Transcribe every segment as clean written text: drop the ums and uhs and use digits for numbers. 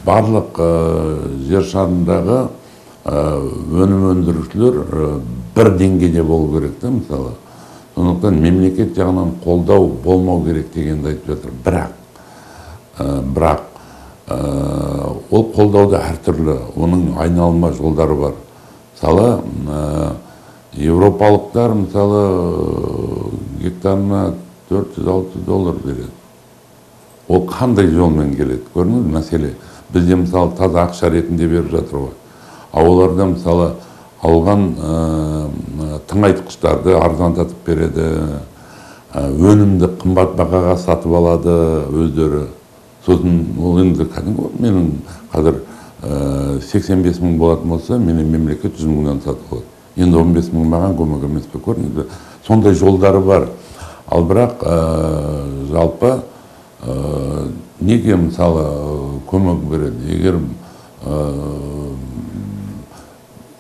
Барлық жер шарындағы өнім өндірушілер бір деңгейде болу керек та, мысалы. Сондықтан мемлекет жағынан қолдау болмау керек дегенді айтып жатыр. Бірақ ол қолдауда әртүрлі, оның айналма жолдары бар. Мысалы, европалықтар, мысалы, гектарына 400-600 доллар береді. Ол қандай жолмен келеді? Көрдіңіз, мәселе. Бізде, мысалы, таза ақша ретінде беріп жатыр ғой. А оларда, мысалы, алған тыңайтқыштарды арзандатып береді, өнімді қымбат бағаға сатып алады өздері. Сосын ол енді кәдімгі менің қазір 85 мың болатын болса, менен мемлекет 100 мыңнан сатып алады. Енді 15 мың маған көмек емес пе, көрдіңіз бе? Сондай жолдары бар. Ал бірақ жалпы неге, мысалы, көмек береді? Егер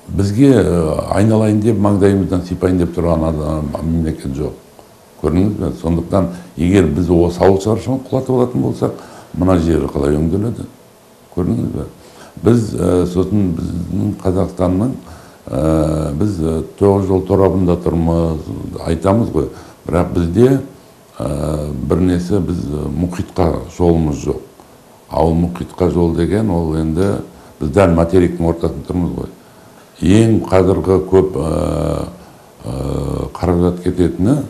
бізге айналайын деп, маңдайымыздан сипайын деп тұрған мемлекет жоқ. Көрдіңіз бе? Сондықтан егер біз осы ауыл шаруашылығын құлатып алатын болсақ, мына жері қалай өңделеді? Көрдіңіз бе? Біз сосын біздің Қазақстанның біз 9 жол торабында тұрмыз, айтамыз ғой. Бірақ бізде бір несі, біз мұхитқа жолымыз жоқ. Ал мұхитқа жол деген ол енді біз дәл материктің ортасында тұрмыз ғой. Ең қазіргі көп қаражат кететіні,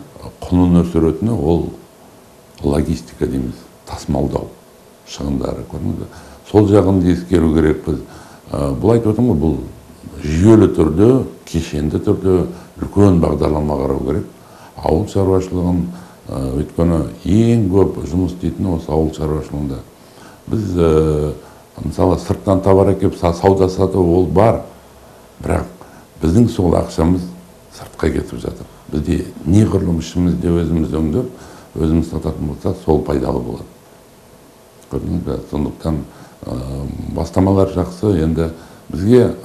құнын өсіретіні ол логистика дейміз, тасымалдау шығындары, көрдіңіз бе? Сол жағын да ескеру керек біз. Бұл айтып отырмын ғой, бұл жүйелі түрде, кешенді түрде үлкен бағдарлама қарау керек. Ауыл шаруашылығын, өйткені ең көп жұмыс істейтіні осы ауыл шаруашылығында. Біз, мысалы, сырттан товар әкеліп сауда сату ол бар, бірақ біздің сол ақшамыз сыртқа кетіп жатыр. Бізде неғұрлым ішімізде өзіміз өңдеп, өзіміз сататын болсақ, сол пайдалы болады. Көрдіңіз бе? Сондықтан бастамалар жақсы. Енді бізге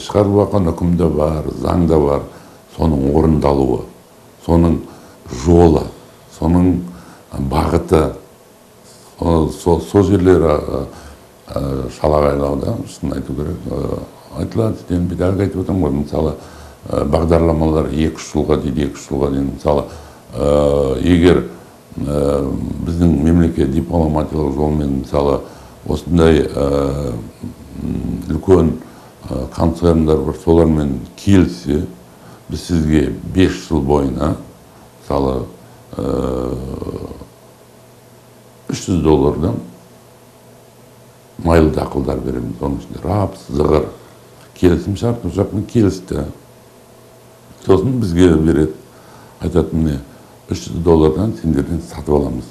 шығарылып жатқан үкім де бар, заң да бар, соның орындалуы, соның жолы, соның бағыты, сол жерлері шалағайлауда, шынын айту керек. Айтылады, істелінбейді. Әлгі айтып отырмын ғой, мысалы, бағдарламалар 2-3 жылға дейді, 2-3 жылға дейін. Мысалы, егер біздің мемлекет дипломатиялық жолмен, мысалы, осындай үлкен концерндар бар, солармен келіссе, біз сізге 5 жыл бойына, мысалы, 300 доллардан майлы дақылдар береміз, оның ішінде рапс, зығыр. Келісім шарт ол жақпен келісті. Сосын бізге береді, айтады, міне 300 доллардан сендерден сатып аламыз.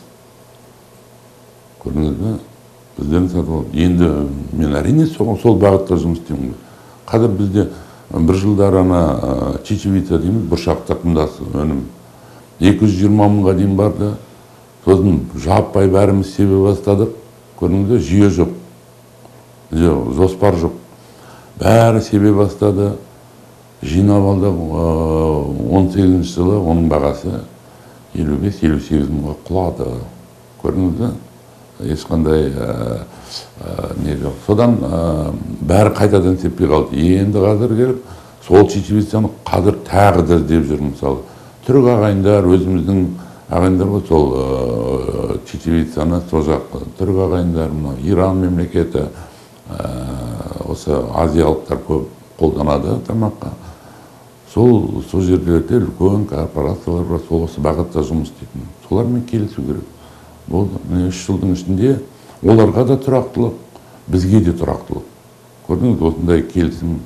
Көрдіңіз бе? Бізден сатып алып. Енді мен әрине сол бағытта жұмыс істеймін ғой. Қазір бізде бір жылдары ана чечевица дейміз, бұршақ тұқымдас өнім 220 мыңға дейін барды. Сосын жаппай бәріміз себе бастадық. Көрдіңіз бе? Жүйе жоқ, жоспар жоқ. Бәрі себе бастады. Жинап алдық. 18 жылы оның бағасы 55-58 мыңға құлады. Көрдіңіз бе? Ешқандай не жоқ. Содан бәрі қайтадан сеппей қалды. Енді қазір келіп сол чечевицаны қазір тағы да іздеп жүр, мысалы. Түрік ағайындар, өзіміздің ағайындар ғой, сол чечевицаны сол жақ түрік ағайындар, мынау Иран мемлекеті, осы азиялықтар көп қолданады тамаққа. Сол жерлерде үлкен корпорациялар бар, сол осы бағытта жұмыс істейтін. Солармен келісу керек. Болды. Міне 3 жылдың ішінде оларға да тұрақтылық, бізге де тұрақтылық. Көрдіңіз, осындай келісім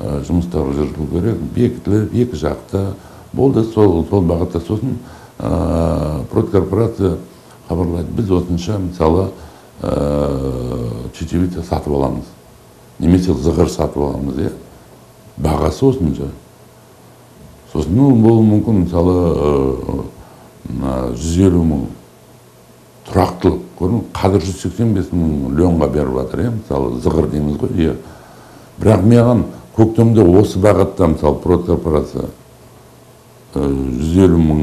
жұмыстар жүргізу керек, бекітіліп, екі жақты. Болды, сол бағытта. Сосын продкорпорация хабарлайды, біз осынша, мысалы, чечевица сатып аламыз, немесе зығыр сатып аламыз, иә? Бағасы осынша. Сосын ол болуы мүмкін, мысалы, 150 мың тұрақтылық. Көрдіңіз, қазір 185 мың леонға беріп жатыр, иә, мысалы, зығыр дейміз ғой, иә. Бірақ маған көктемде осы бағытта, мысалы, продкорпорация 150 мың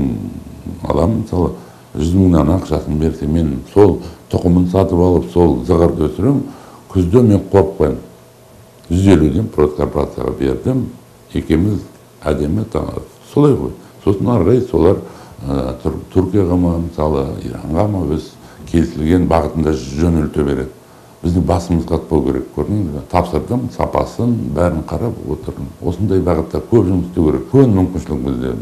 аламын, мысалы, 100 мыңнан ақшасын берсе, мен сол тұқымын сатып алып, сол зығырды өсіремін, Күзде мен қорықпаймын. 150-ден продкорпорацияға бердім, екеуміз әдемі солай ғой. Сосын ары қарай солар Түркияға ма, мысалы, Иранға ма, өз келісілген бағытында жөнелте береді. Біздің басымыз қатпау керек, көрдіңіз бе? Тапсырдым, сапасын, бәрін қарап отырдым. Осындай бағытта көп жұмыс істеу керек. Көп мүмкіншілік бізде.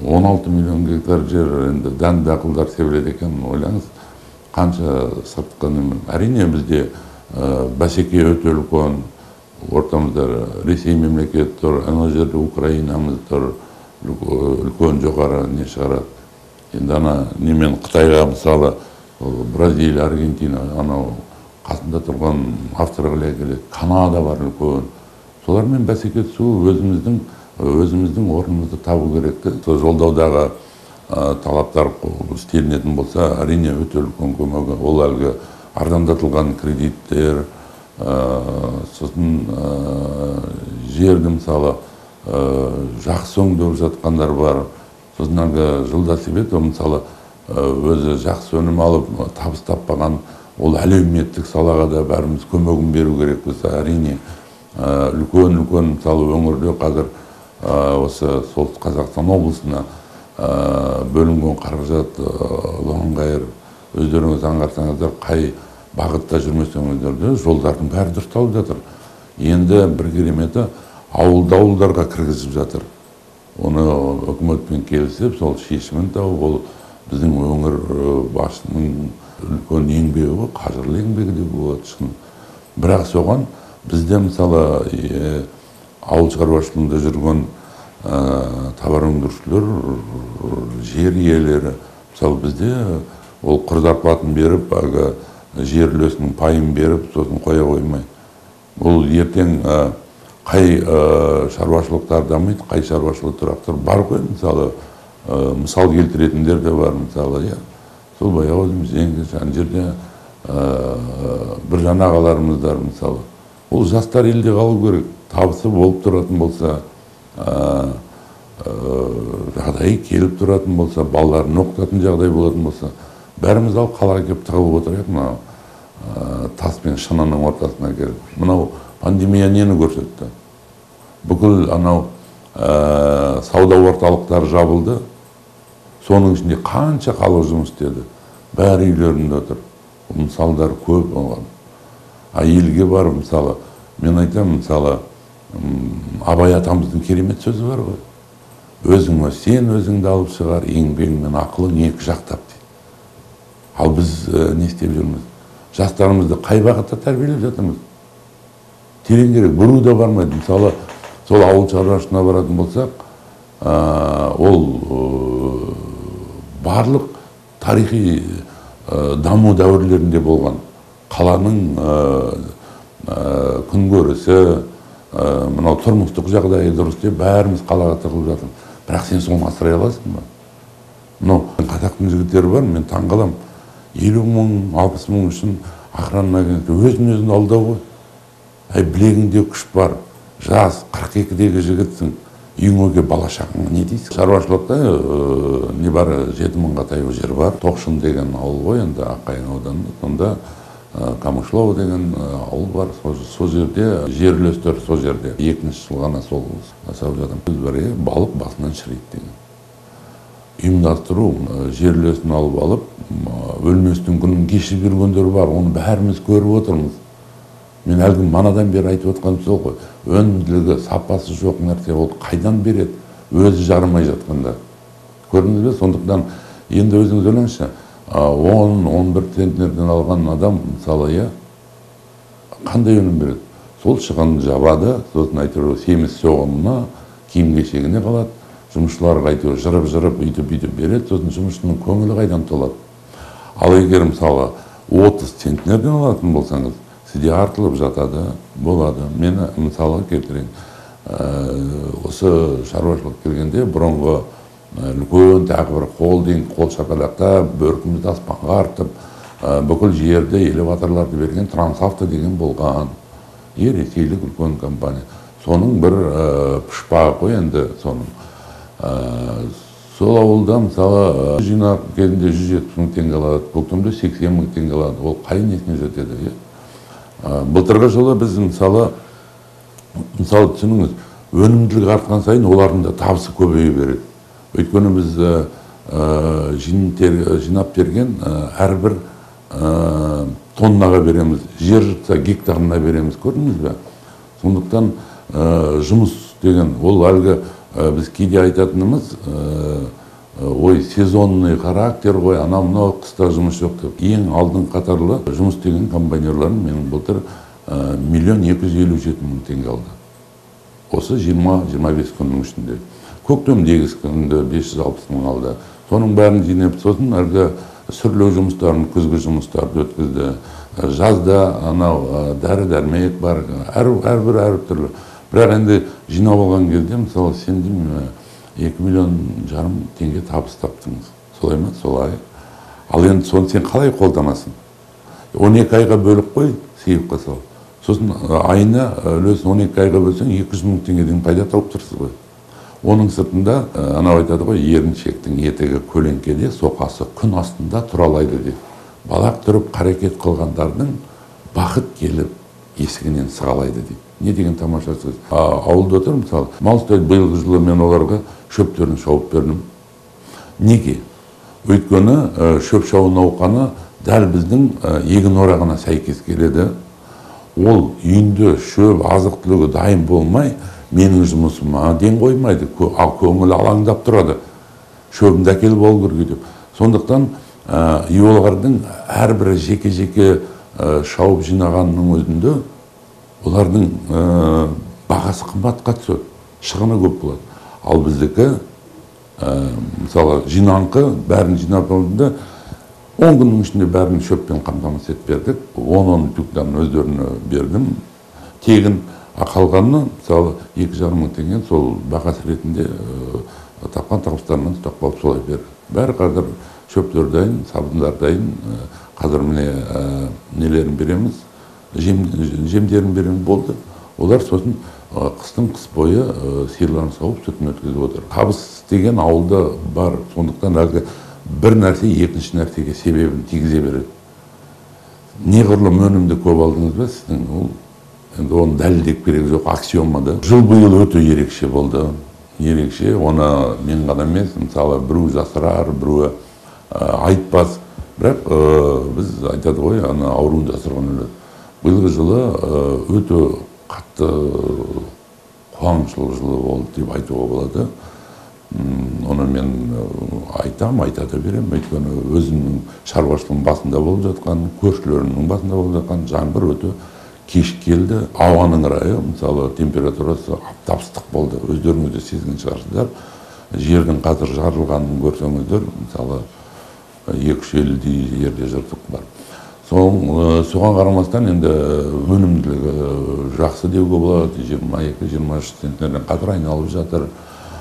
16 миллион гектар жер, енді дән дақылдар себіледі екен, ойлаңыз, қанша сыртқы неме. Әрине бізде бәсеке өте үлкен, ортамызда Ресей мемлекеті тұр, ана жерде Украинамыз тұр, үлкен жоғары не шығарады. Енді ана немен Қытайға, мысалы, Бразилия, Аргентина, анау қасында тұрған Австралия келеді, Канада бар үлкен. Солармен бәсеке түсу, өзіміздің орнымызды табу керек те. Сол жолдаудағы талаптар істелінетін болса, әрине өте үлкен көмегі. Ол әлгі арзандатылған кредиттер, сосын жерді, мысалы, жақсы өңдеп жатқандар бар. Сосын әлгі жылда себет, мысалы, өзі жақсы өнім алып, табыс таппаған, ол әлеуметтік салаға да бәріміз көмегін беру керекпіз. Әрине, үлкен-үлкен, мысалы, өңірде қазір осы Солтүстік Қазақстан облысына бөлінген қаражат ұлан-ғайыр. Өздеріңіз аңғарсаңыздар, қай бағытта жүрмесеңіздер де жолдардың бәрі дұрысталып жатыр. Енді бір кереметі, ауылды ауылдарға кіргізіп жатыр. Оны үкіметпен келісіп, сол шешімін тауып, ол біздің өңір басшысының үлкен еңбегі ғой, қажырлы еңбегі деуге болады шын. Бірақ соған бізде, мысалы, ауыл шаруашылығында жүрген товар өндірушілер, жер иелері, мысалы, бізде ол құр зарплатын беріп, әлгі жер үлесінің пайын беріп, сосын қоя қоймай. Ол ертең қай шаруашылықтар дамиды, қай шаруашылық тұрақтар бар ғой, мысалы, мысал келтіретіндер де бар, мысалы, иә. Сол баяғы өзіміз жеңгіш, ана жерде бір ағаларымыз бар, мысалы. Ол жастар елде қалу керек, табысы болып тұратын болса, жағдайы келіп тұратын болса, балаларын оқытатын жағдай болатын болса, бәріміз алып қалаға келіп тығылып отырайық, мынау тас пен шынының ортасына келіп. Мынау пандемия нені көрсетті? Бүкіл анау сауда орталықтары жабылды, соның ішінде қанша халық жұмыс істеді, бәрі үйлерінде отыр. Мысалдар көп оған. А елге барып, мысалы, мен айтамын, мысалы, Абай атамыздың керемет сөзі бар ғой. Өзіңе сен, өзіңді алып шығар, еңбегің мен ақылың екі жақтап дейді. Ал біз не істеп жүрміз? Жастарымызды қай бағытта тәрбиелеп жатырмыз? Терең керек, бұру да бармайды. Мысалы, сол ауыл шаруашылығына баратын болсақ, ол барлық тарихи даму дәуірлерінде болған қаланың күнкөрісі, мынау тұрмыстық жағдайы дұрыс деп бәріміз қалаға тығылып жатырмыз. Бірақ сен соны асырай аласың ба? Мынау қазақтың жігіттері бар, мен таңғаламын. 50 мың, 60 мың үшін охрана агенттігі өзін өзін алдау ғой. Әй, білегіңде күш бар, жас, 42-дегі жігітсің, үйіңе келіп бала шағаңа не дейсің? Шаруашылықта небәрі 7 мыңға таяу жер бар. Тоқшын деген ауыл ғой енді, Аққайың ауданында. Сонда Камышлово деген ауыл бар, сол жерде жер үлестері, сол жерде. Екінші жыл ғана сол жасап жатырмыз. Біз бар, балық басынан шіриді деген. Ұйымдастыру, жер үлесін алып алып, өлместің күнін кешіп жүргендер бар, оны бәріміз көріп отырмыз. Мен әлгі манадан бері айтып отқаным сол ғой. Өнімділігі, сапасы жоқ нәрсе ол қайдан береді, өзі жарымай жатқанда. Көрдіңіз бе? Сондықтан енді өзіңіз ойлаңызшы, 10-11 центнерден алған адам, мысалы, иә, қандай өнім береді? Сол шығынын жабады, сосын әйтеуір семіз соғымына, киім-кешегіне қалады, жұмысшыларға әйтеуір жырып-жырып, үйтіп-бүйтіп береді, сосын жұмысшының көңілі қайдан толады? Ал егер, мысалы, 30 центнерден алатын болсаңыз, сізде артылып жатады, болады. Мені мысалға келтірейін. Осы шаруашылық келгенде бұрынғы үлкен тағы бір холдинг, қол шапалақта бөркімізді аспанға артып, бүкіл жерді элеваторларды берген Трансавто деген болған. Ресейлік үлкен компания. Соның бір пұшпағы қой енді соның. Сол ауылда, мысалы, жинақ кезінде 170 мың теңге алады, көктемде 80 мың теңге алады. Ол қай несіне жетеді? Былтырғы жылы біз мысалы түсініңіз, өнімділік артқан сайын олардың да табысы көбейе береді. Өйткені біз жинап терген әрбір тоннаға береміз, жер жыртса гектарына береміз, көрдіңіз бе? Сондықтан жұмыс деген ол әлгі біз кейде айтатынымыз, ой, сезонный характер ғой, анау мынау қыста жұмыс жоқ деп. Ең алдын қатарлы жұмыс істеген комбайнерларым менің былтыр 1 257 000 теңге алды. Осы 20-25 күннің ішінде. Көктемде егіс күнінде 560 мың алды. Соның бәрін жинап, сосын әлгі сүрлеу жұмыстарын, күзгі жұмыстарды өткізді. Жазда анау дәрі-дәрмек бар, әрбір әртүрлі. Бірақ енді жинап алған кезде, мысалы, сен деймін, 2,5 миллион теңге табыс таптыңыз. Солай ма? Солай. Ал енді соны сен қалай қолданасың? 12 айға бөліп қой, сейфқа сал. Сосын айына үлесін 12 айға бөлсең, 200 мың теңгеден пайда тауып тұрсыз ғой. Оның сыртында анау айтады ғой, еріншектің етігі көлеңкеде, соқасы күн астында тұралайды деп. Балақ тұрып қарекет қылғандардың бақыт келіп есігінен сығалайды дейді. Не деген тамаша сөз. Ауылда отыр, мысалы, мал ұстайды. Биылғы жылы мен оларға шөптерін шауып бердім. Неге? Өйткені шөп шабу науқаны дәл біздің егін орағына сәйкес келеді. Ол үйінде шөп, азық-түлігі дайын болмай, менің жұмысыма ден қоймайды, көңілі алаңдап тұрады. Шөбімді әкеліп алу керек деп. Сондықтан олардың әрбірі жеке-жеке шауып жинағанның өзінде олардың бағасы қымбатқа түседі, шығыны көп болады. Ал біздікі, мысалы, жинаңқы бәрін жинап алдында 10 күннің ішінде бәрін шөппен қамтамасыз етіп бердік. 10-10 тюктан өздеріне бердім тегін. Қалғанын, мысалы, 2,5 мың теңге сол бағасы ретінде тапқан табыстарынан ұстап қалып солай берді. Бәрі қазір шөптер дайын, сабындар дайын. Қазір міне нелерін береміз, жемдерін береміз, болды. Олар сосын қыстың қыс бойы сиырларын сауып, сүтін өткізіп отыр. Табыс деген ауылда бар, сондықтан әлгі бір нәрсе екінші нәрсеге себебін тигізе береді. Неғұрлым өнімді көп алдыңыз ба, сіздің ол енді оны дәлелдеп керек жоқ, аксиома да. Жыл биыл өте ерекше болды. Ерекше, оны мен ғана емес, мысалы, біреу жасырар, біреуі айтпас. Бірақ біз айтады ғой, ана ауруын жасырған өледі. Биылғы жылы өте қатты қуаңшылық жылы болды деп айтуға болады. Оны мен айтам, айта да беремін. Өйткені өзімнің шаруашылығым басында болып жатқан, көршілерімнің басында болып жатқан жаңбыр өте кеш келді. Ауаның райы, мысалы, температурасы аптап ыстық болды. Өздеріңіз де сезген шығарсыздар. Жердің қазір жарылғанын көрсеңіздер, мысалы, 250-дей жерде жыртық бар. Соған қарамастан енді өнімділігі жақсы деуге болады. 22-23 центнерден қазір айналып жатыр.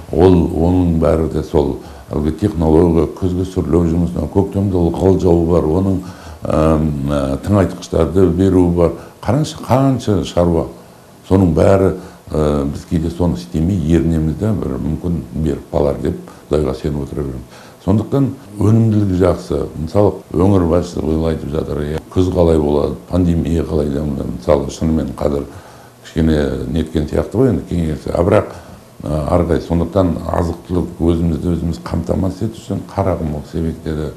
Оның бәрі де сол әлгі технология, күзгі сүрлеу жұмысына, көктемде ылғал жауу бар, оның тыңайтқыштарды беру бар. Қараңызшы, қанша шаруа. Соның бәрі біз кейде соны істемей ерінеміз де, бір мүмкін беріп қалар деп Құдайға сеніп отыра береміз. Сондықтан өнімділігі жақсы. Мысалы, өңір басшысы биыл айтып жатыр, күз қалай болады, пандемия қалай дамыды. Мысалы, шынымен қазір кішкене неткен сияқты ғой енді кеңес. Бірақ ары қарай, сондықтан азық-түлік өзімізді өзіміз қамтамасыз ету үшін қарақұмық себектері,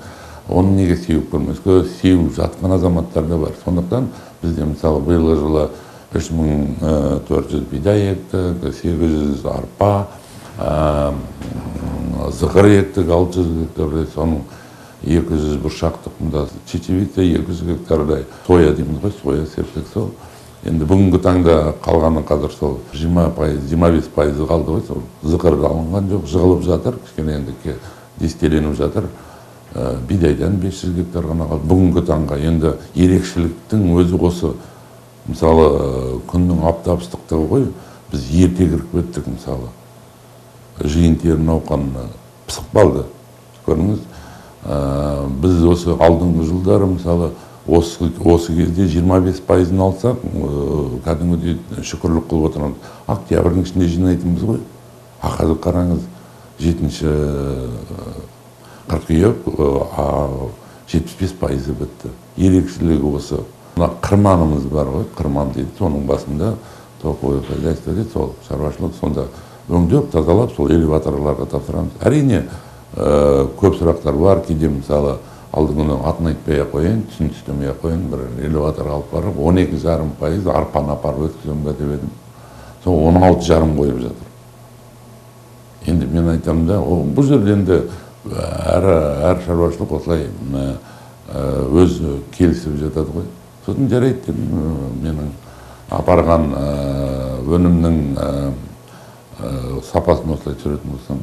оны неге сеуіп көрмеске, сеуіп жатқан азаматтар да бар. Сондықтан бізде, мысалы, биылғы жылы 3400 бидай ектік, 800 арпа, зығыр ектік, 600 гектардай, соның 200 бұршақ тұқымда, чечевица 200 гектардай, соя дейміз ғой, соя септік сол. Енді бүгінгі таңда қалғаны қазір сол 20%, 25% қалды ғой, сол зығыр алынған жоқ, жығылып жатыр, кішкене енді дестеленіп жатыр. Бидайдан 500 гектар ғана қалды. Бүгінгі таңға енді ерекшеліктің өзі осы, мысалы, күннің аптап ыстықтығы ғой, біз ерте кіріп кеттік, мысалы. Жиын терім науқанына пысып қалды. Көрдіңіз, біз осы алдыңғы жылдары, мысалы, осы кезде 25%-ын алсақ, кәдімгідей шүкірлік қылып отырамыз. Октябрьдің ішінде жинайтынбыз ғой. А қазір қараңыз, 7 қыркүйек 75% бітті. Ерекшелігі осы. Мына қырманымыз бар ғой, қырман дейді, соның басында токовое хозяйство дейді, сол шаруашылық, сонда өңдеп, тазалап, сол элеваторларға тапсырамыз. Әрине, көп сұрақтар бар, кейде мысалы алды күні атын айтпай ақ қояйын, түсін түстемей ақ қояйын, бір элеватор алып барып, 12,5% арпаны апарып өткіземін бе деп едім. Сол 16,5 қойып жатыр. Енді мен айтамын да, бұл жерде енді әр шаруашылық осылай өз келісіп жатады ғой. Сосын жарайды дедім, менің апарған өнімнің сапасын осылай түсіретін болсам,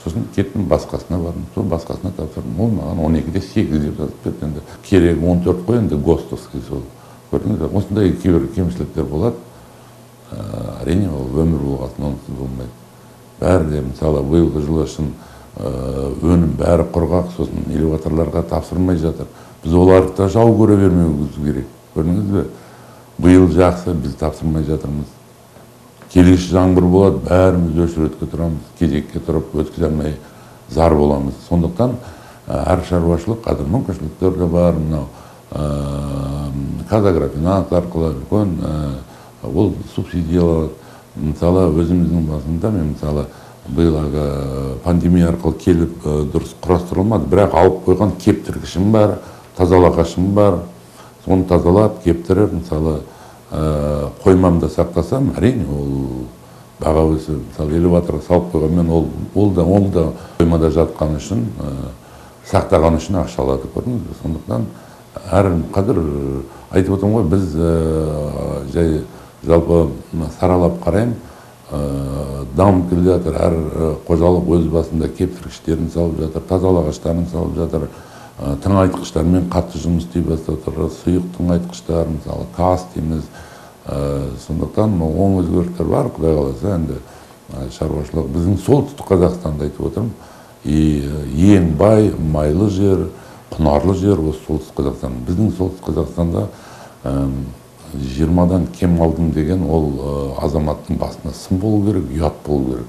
сосын кеттім, басқасына бардым, сол басқасына тапсырдым. Ол маған 12,8 деп жазып берді. Енді керегі 14 қой, енді ГОСТовский сол. Көрдіңіз бе? Осындай кейбір кемшіліктер болады. Әрине, ол өмір болғасын онсыз болмайды. Бәрі де, мысалы, биылғы жылы шын өнім бәрі құрғақ, сосын элеваторларға тапсырмай жатыр. Біз оларды да жау көре бермеуіміз керек. Көрдіңіз бе? Биыл жақсы, біз тапсырмай жатырмыз. Келесі жаңбыр болады, бәріміз өшіретке тұрамыз, кезекке тұрып, өткізе алмай зар боламыз. Сондықтан әр шаруашылық қазір мүмкіншіліктер де бар, мынау КазАгроФинанс арқылы үлкен ол субсидия алады. Мысалы, өзіміздің басында мен, мысалы, биылғы пандемия арқылы келіп дұрыс құрастырылмады, бірақ алып қойған кептіргішім бар, тазалағышым бар. Соны тазалап, кептіріп, мысалы, қоймамда сақтасам, әрине, ол баға өсіп, мысалы, элеваторға салып қойғанмен, ол да қоймада жатқан үшін, сақтаған үшін ақша алады, көрдіңіз бе? Сондықтан әр қазір айтып отырмын ғой, біз жай жалпы саралап қараймын, дамып келе жатыр, әр қожалық өз басында кептіргіштерін салып жатыр, тазалағыштарын салып жатыр, тыңайтқыштармен қатты жұмыс істей бастап жатыр, сұйық тыңайтқыштар, мысалы, КАС дейміз. Сондықтан оң өзгерістер бар, Құдай қаласа, енді шаруашылық біздің Солтүстік Қазақстанды айтып отырмын, ең бай, майлы жер, құнарлы жер осы Солтүстік Қазақстан. Біздің Солтүстік Қазақстанда 20-дан кем алдым деген ол азаматтың басына сын болу керек, ұят болу керек.